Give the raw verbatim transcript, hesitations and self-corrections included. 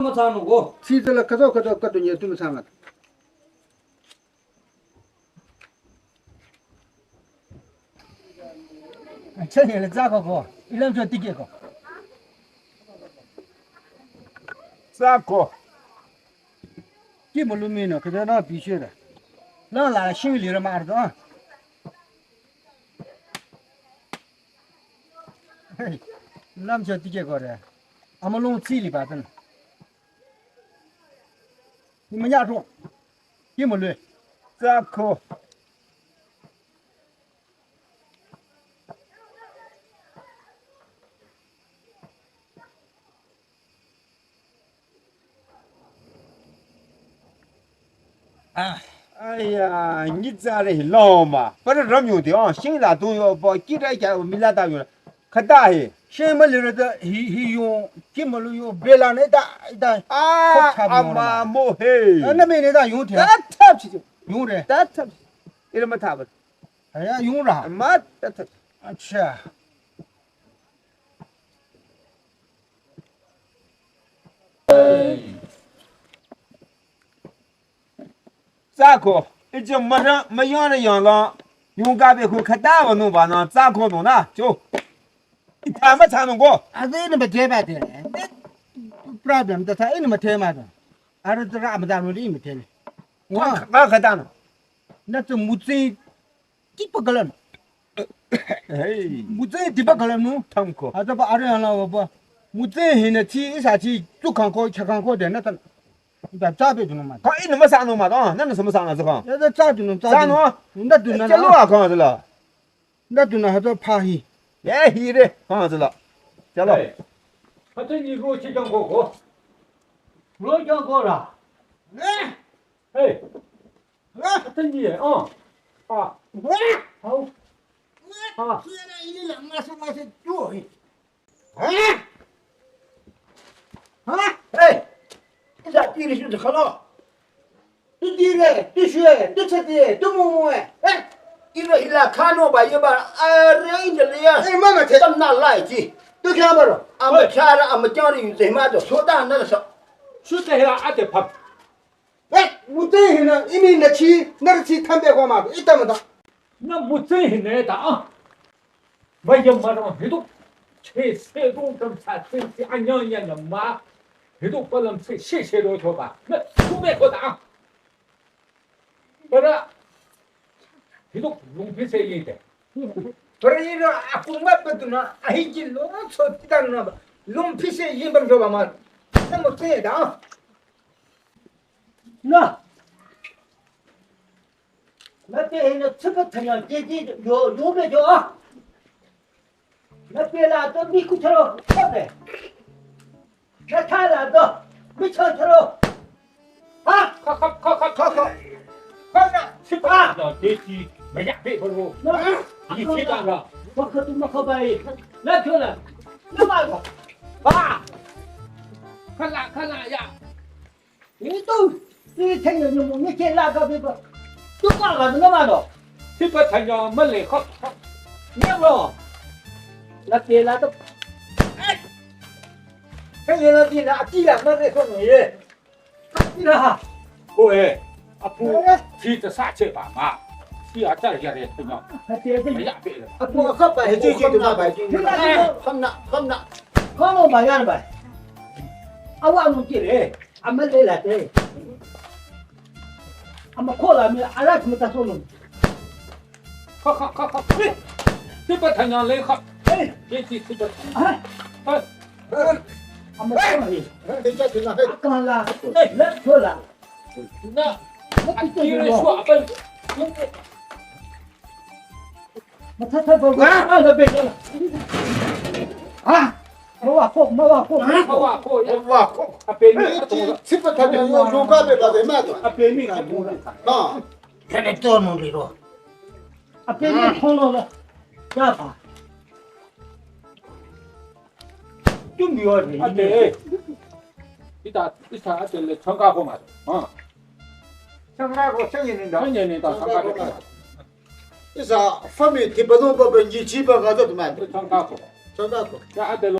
Müthsanung ko. Tsitsüla khüto khüto khüto nye tu müthsanga. Chanyele tsako ko. Ilam cho tikeh ko. Tsako. Ki mülümi no, khüta na bishira. La la shing lira mardo. Hey, lam cho tikeh ko re. Amülung tsili ba tan. Ni manya ro. Ki mülü. Tsako. Ah, aya, nyitsarü hi loma. Parü ramyung de, oh, shing la tu yo, bo, kira kya, mila ta yo. Khüta hi. Shing mülirü ta, hi, hi yo, ki mülü yo, bela ne ta, ta. Ah, khok thap yo ama na. Mo he. Ah, na me ne ta yung the. Ta thap chi. Yung re. Ta thap. Ira ma thap. Aya, yung ra. Ma ta thap. Acha. Tsako, ije mara, mayana yana, yung gabe ku khüta wa nung ba na, tsako nung na, cho. Ita müthsanung ko. Ade ne ba de ba de. Problem ta ta, ine müthe ma da. Ara ta ra ma da no ri müthe ne. Wa. Ka, ka, khüta na. Na tu mütsi Tipa kalam. Hey. Mütse tipa kalam nu. Thamko. Hata ba are hala ba ba. Mütse hina chi isa chi tu kangko cha kangko de na tan. Da cha be dunu ma. Ka ina masa no ma da. Na na sama sa na zaka. Ya da cha dunu cha. Cha dunu. No. Nda dunu na. Cha lo a kang zala. Nda dunu hata pha hi. Ya hi re. Kang zala. Cha lo. Hey. Hata ni ro chi kangko ko. Ro kangko ra. Eh. Hey. Ata nyi, ah. Ah. Hau. Ah. Hey. Ila tiri shu khalo. Tu tiri, tu shwe, tu chati, tu mumu. Eh. Ila ila khano ba ye ba. Are injaliya. Eh, mama te. Tam na lai ji. Tu kya baro. Ama chara, ama chari, te ma do. Soda na sa. Shu te hira ate pap. Eh, mütse hina, imi nachi, narchi thambe kwa ma, ita ma da. Na mütse hina da, ah. Maya ma da, hidu. Che, se, dong, tam, sa, tsin, si, anya, anya, na, ma. Hidu, palam, se, she, she, do, cho, ba. Na, tu, me, ko, da, ah. Bara, hidu, lung, pi, se, yin, te. Bara, ira, aku, ma, pa, tu, na, ahi, ji, lo, so, ti, da, na, ba. Lung, pi, se, yin, bam, cho, ba, ma. Na, mütse da, ah. Na. Na te hina tsuka tanya te te yo, yo me yo, ah. Na te la to mi ku charo, ko te. Na ta la to mi cho charo. Ha? Ka, ka, ka, ka, ka, ka. Ka na. Tsuka. Na te ti, me ya pe ko. Na. Ni ti ta la. Ma ka tu ma ka bai. Na cho la. Na ma ko. Ba. Ka la, ka la ya. Ni tu, ni theng ni mu ni ke la ka bi ba. Tu ka la na ma do. Ti pa thang ya ma le kho. Ni lo. La ke la to. Ai. Theng ni la ti la ti la ma le kho ni ye. Ti la ha. Ko e. A pu. Eh. Ti ta sa che ba ma. Ti a ta ya le theng ya. Ha ti ti. Ya be. A pu ka ba he ji ji ma ba ji. Ti la. Kham na, kham na. Kham ma ya ba. A wa mu ki le. Ama le la te. Ama ko la me ala me ta so no. Kha, kha, kha, kha. Ti pa thang ya le kha. Eh. Ti, ti, ti pa. Ha? Ha? Ama ko la he. Te ja te na he. Ka la. Eh. Le ko la. Na. Ti le shu a pa. Ma ta ta ba. Ah, la be la. Ah. Ma wa ko, ma wa ko. Ma wa ko, ya. Ma wa ko. A pe ni. Ti, ti pa ta ni yo lu ka be ba de ma. A pe ni. Ha. Kene to no ri ro. A pe ni ko lo la. Ya ba. Tum yo ni. A te. Ita, ita a te le chang ka ko ma. Ha. Chang ka ko chang ni da. Chang ni da chang ka ko. Isa family ti ba no ba ba ni chi ba ga da ma. Chang ka ko. Chang ka ko. Ya a te lo.